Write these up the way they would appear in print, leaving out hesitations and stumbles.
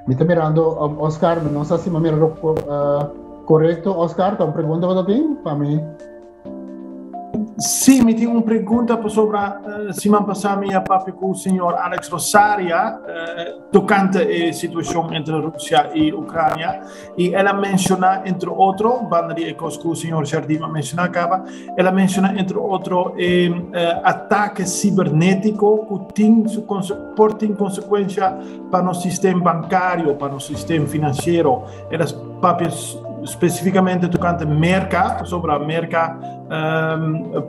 Mi ta mirando Oscar, mi no sa si mi mira korekto. Oscar, ta un pregunta bo ta tin pa mi? Sí, mi tin un pregunta pasobra siman pasá mi a papia ku señor Alex Rosaria tokante e situashon entre Rusia i Ucrania i el a menshoná entre otro, banda di e kos ku señor Jardim a menshoná kaba, el a menshoná entre otro e atake sibernétiko ku tin su por tin konsekuensha pa nos sistema bankario, pa nos sistema finansiero. El a papia spesifikamente tokante Merka, pasobra Merka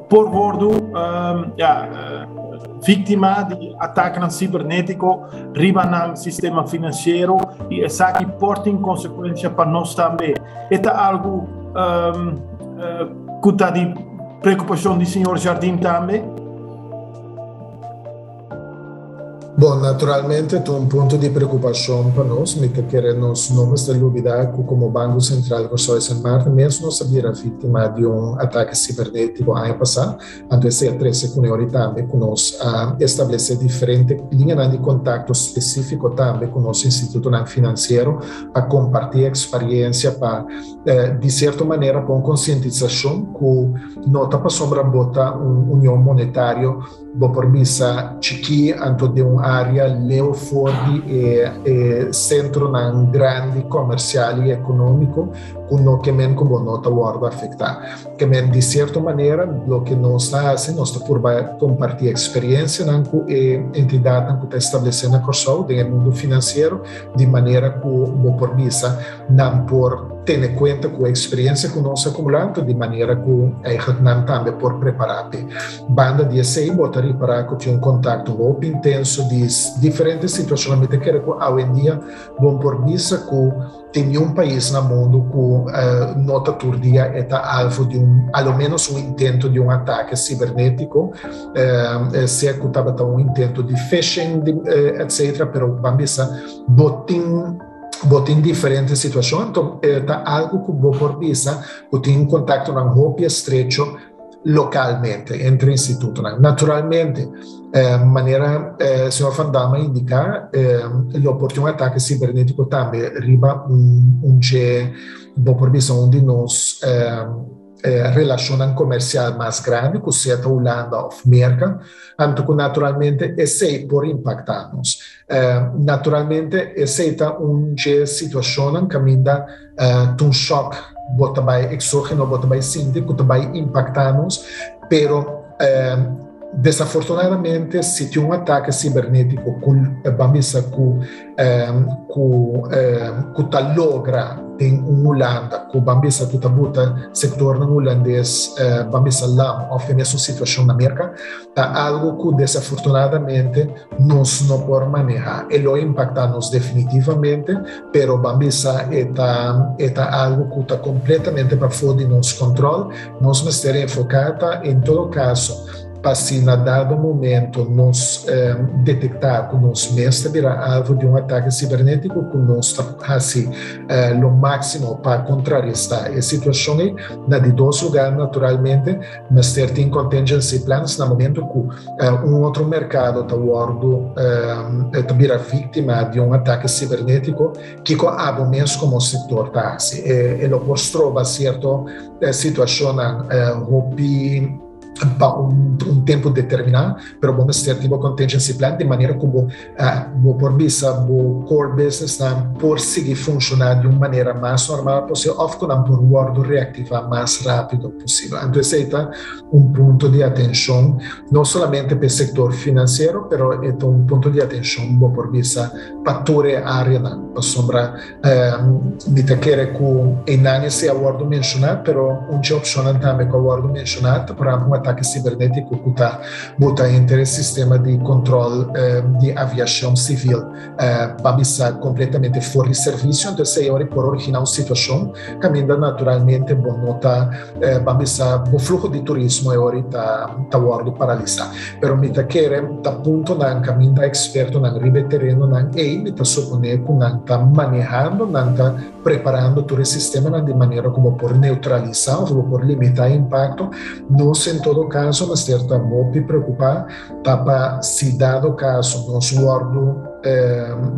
por wordu ja, víktima di atakenan sibernétiko riba nan sistema finansiero i esaki por tin konsekuensia pa nos tambe. E ta algu ku ta di preokupashon di señor Jardim tambe? Bon, naturalmente ta un punto di preokupashon pa nos. Mi ta kere nos no mester lubidá ku komo Banko Sentral Kòrsou i Sint Maarten mes nos a bira víktima di un atake sibernétiko aña pasá. Anto esei a trese kuné ora tambe ku nos a establesé diferente liñanan di kontakto spesífiko tambe ku nos institutonan finansiero pa kompartí eksperiensia pa di sierto manera pa un konsientisashon ku no ta pasobra bo ta un union monetario Bo por bisa chikí anto den un área leu for di e e sentronan grandi komersial i ekonómiko ku no ke men ku bo no ta wòrdu afektá. Ke men di sierto manera loke nos ta hasi nos ta purba kompartí eksperensianan ku e entidatnan ku ta establesé na Kòrsou den e mundu finansiero di manera ku bo por bisa nan por tene kuenta ku e eksperensia ku nos a akumulá anto di manera ku eigentlik nan tambe por prepará p'e. Banda di esei bo ta ripará ku tin un kontakto hopi intenso di diferente situashonnan. Mi ta kere ku awendia bo por bisa ku tin niun pais na mundu ku no ta tur dia e ta alvo di un alo ménos un intento di un atake sibernétiko, sea ku tabata un intento di phishing etcetera, pero ban bisa bo tin bo tin diferente situashon. Anto ta algu ku bo por bisa ku tin kontaktonan hopi estrecho localmente entre institutonan. Naturalmente, manera señor Van Dam a indica, lo por tin un atake cibernetico tambe riba un dje, bo por bisa un di nos relacionnan comercial mas grandi, cu sea ta Hulanda of Merca, anto cu naturalmente esey por impacta nos. Naturalmente esey ta un dje situacionnan caminda Ta un shock bo ta bai exogeno bo ta bai sinti ku ta bai impacta nos, pero desafortunadamente si tin un atake cibernetico ku ban bisa ku ku ku ta logra den un Hulanda ku ban bisa ku ta buta sectornan hulandes ban bisa lam of den mesun situacion na Merca ta algo ku desafortunadamente nos no por maneha. E lo impacta nos definitivamente, pero ban bisa e ta e ta algo cu ta completamente pafó di nos control. Nos mester enfoca ta en todo caso pa si na dado momento nos detecta cu nos mes ta bira algo di un atake cibernetico cu nos ta haci lo maximo pa contraresta e situacion ey. Na di dos lugar naturalmente mester tin contingency plans na momento cu Un otro merkado ta wòrdu ta bira víktima di un atake sibernétiko, kiko abo mes komo sektor ta hasi? E lo por stroba sierto situashonnan hopi pa un tempu determiná, pero bo mester tin bo contingency plan di manera ku bo Bo por bisa bo core businessnan por sigui funshoná di un manera mas normal posibel òf ku nan por wòrdu reaktivá mas rápido posibel. Anto esei ta un punto di atenshon no solamente pa e sektor finansiero, pero e ta un punto di atenshon bo por bisa pa tur e áreanan, pasobra Mi ta kere ku einan esei a wòrdu menshoná, pero un dje opshonnan tambe ku a wòrdu menshoná ta por ehèmpel un atake sibernétiko ku ta buta henter e sistema di kontròl di aviashon sivil pa bisa kompletamente for di servisio. Anto esei ora por originá un situashon kaminda naturalmente bo no ta ban bisa bo fluho di turismo e ora ta wòrdu paralisá. Pero mi ta kere ta puntonan kaminda ekspertonan riba e terenonan ei, mi ta suponé ku nan ta manehando, nan ta preparando tur e sistemanan di manera ku bo por neutralisá òf bo por limitá e impakto. Nos en todo. todo kaso mester ta hopi preokupá ta pa si dado kaso nos wòrdu,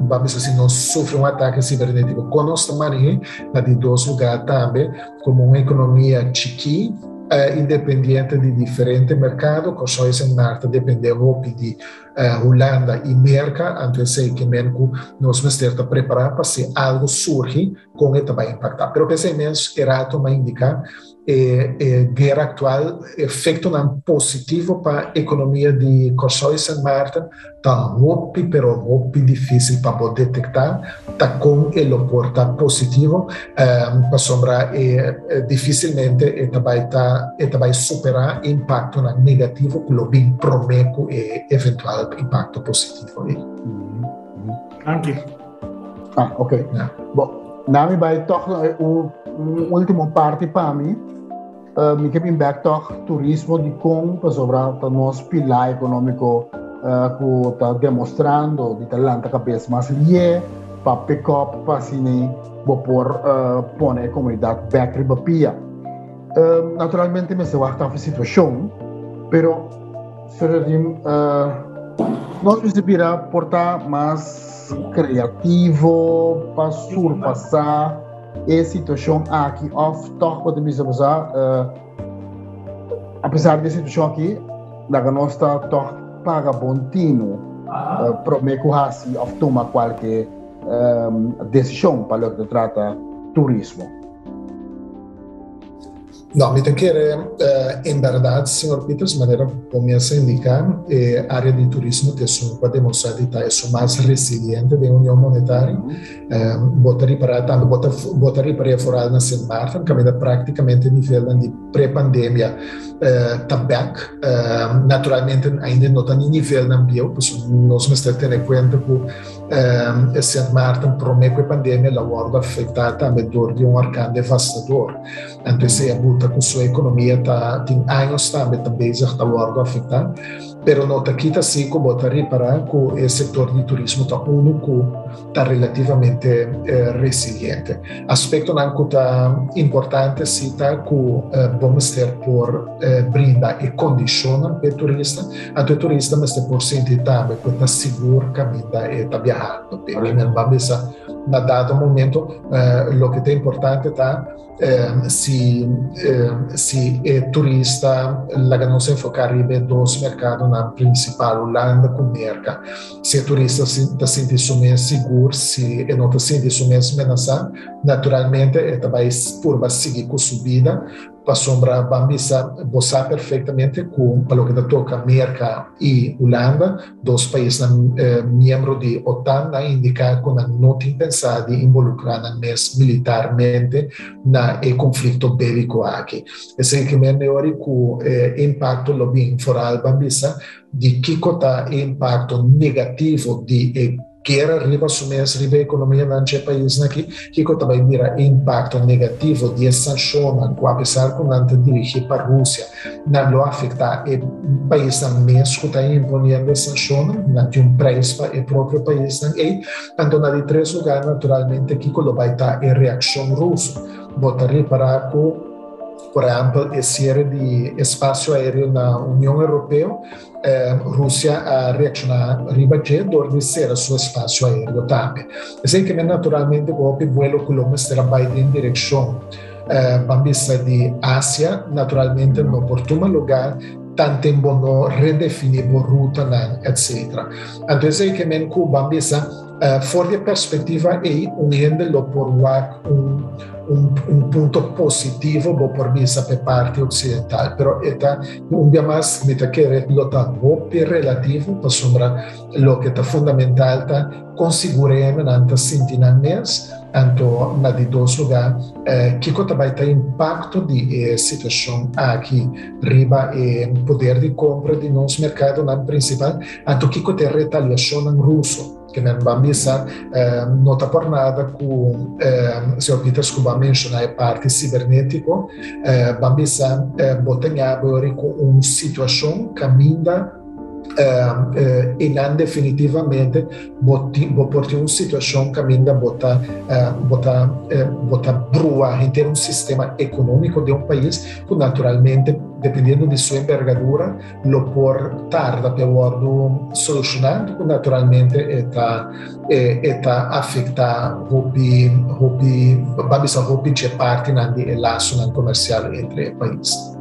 ban bisa si nos sufri un atake sibernétiko, kon nos ta maneh'é? Na di dos lugá tambe, komo un ekonomia chikí, independiente di diferente merkado, Kòrsou i Sint Maarten dependé hopi di Hulanda i Merka, anto esei ke men ku nos mester ta prepará pa si algu surgi, kon e ta bai impaktá. Pero p'esei mes e rato m'a indiká e e guera aktual efektonan positivo pa ekonomia di Kòrsou i Sint Maarten ta hopi pero hopi difísil pa bo detektá ta kon e lo por ta positivo pasobra e difísilmente e ta bai ta e ta bai superá impaktonan negativo ku lo bin promé ku e eventual impakto positivo ei. Danki. Ah, ok. Ja. Bo, na mi bai toch un, un último parti pa mi. Mi ke bin back toch turismo di kon pasobra ta nos pilar ekonómiko ku ta demostrando di ta lanta kabes mas lie pa pick up pa asina bo por pone e komunidat bek riba pia. Naturalmente mester wak taf e situashon, pero Sra. Rim, nos mester bira por ta mas kreativo pa surpasá e situashon aki òf tòg bo ta bisa bo sa apesar di e situashon aki laga nos ta tòg paga bon tinu promé ku hasi òf tuma kualke desishon pa loke ta trata turismo. No, mi ta kere en berdad, señor Pieters, manera bo mes a indica, e area di turismo ta esun cu a demostra di ta esun mas resiliente den Union Monetario. Bo ta ripara tambe, bo ta bo ta ripara vooral na Sint Maarten, caminda practicamente nivelnan di pre-pandemia ta bek. Naturalmente ainda no ta ni nivelnan bieu, pasobra nos mester tene cuenta cu Sint Maarten prome cu e pandemia lo a wordo afecta tambe door di un orkaan devastador. Anto esei a buta ku su ekonomia ta tin años tambe ta bezig ta wòrdu afektá. Pero no ta kita si ku bo ta ripará ku e sektor di turismo ta unu ku ta relativamente resiliente. Aspektonan ku ta importante si ta ku bo mester por brinda e kondishonnan pa e turista, anto e turista mester por sinti tambe ku e ta sigur kaminda e ta biahando. Bo a bisa na dado momento loke ta importante ta si si e turista laga nos enfoká riba e dos merkadonan prinsipal, Hulanda ku Merka. Si e turista ta sinti su mes sigur, si e no ta sinti su mes menasá, naturalmente e ta bai purba sigui ku su bida. Pasobra ban bisa, bo sa perfectamente cu pa loke ta toca Merca y Hulanda, dos paisnan miembro di OTAN, nan a indica cu nan no tin pensa di involucra nan mes militarmente na e conflicto belico aki. Esey ke men ori cu e impacto lo bin foral ban bisa di kico ta e impacto negativo di e Guera riba su mes riba e economianan dje paisnan aki, kiko ta bai mira e impacto negativo di e sancionnan cu apesar cu nan ta dirigi pa Rusia, nan lo afecta e paisnan mes cu ta imponiendo e sancionnan, nan tin un prijs pa e propio paisnan ey. Anto na di tres lugar naturalmente kiko lo bai ta e reaccion Ruso. Bo ta ripara cu por ehempel e cierre di espacio aereo na Union Europeo, Rusia a reakshoná riba dje dor di sera su espasio aéreo tambe. Esei ke men naturalmente ku hopi vuelo ku lo mester a bai den direkshon ban bisa di Asia naturalmente no por tuma lugá tanten bo no redefiní bo rutanan etcetera. Anto esei ke men ku ban bisa for di e perspektiva ei un hende lo por wak un un un punto positivo bo por bisa p'e parti oksidental, pero e ta un bia mas mi ta kere lo ta hopi relativo pasobra loke ta fundamental ta kon sigur e hendenan ta sinti nan mes, anto na di dos lugá kiko ta bai ta impakto di e situashon aki riba e poder di kompra di nos merkadonan prinsipal, anto kiko ta e retaliashonnan ruso. Ke men ban bisa no ta por nada ku señor Pieters ku ban menshoná e parti sibernetiko, ban bisa bo ta ñabori ku un situashon kaminda einan definitivamente bo tin bo por tin un situashon kaminda bo ta bo ta bo ta brua henter un sistema ekonómiko den un pais ku naturalmente. dependiendo di su envergadura, lo por tarda pa wòrdu solushoná, ku naturalmente e ta e ta afektá hopi hopi, ban bisa hopi dje partinan di e lasonan komersial entre e paisnan.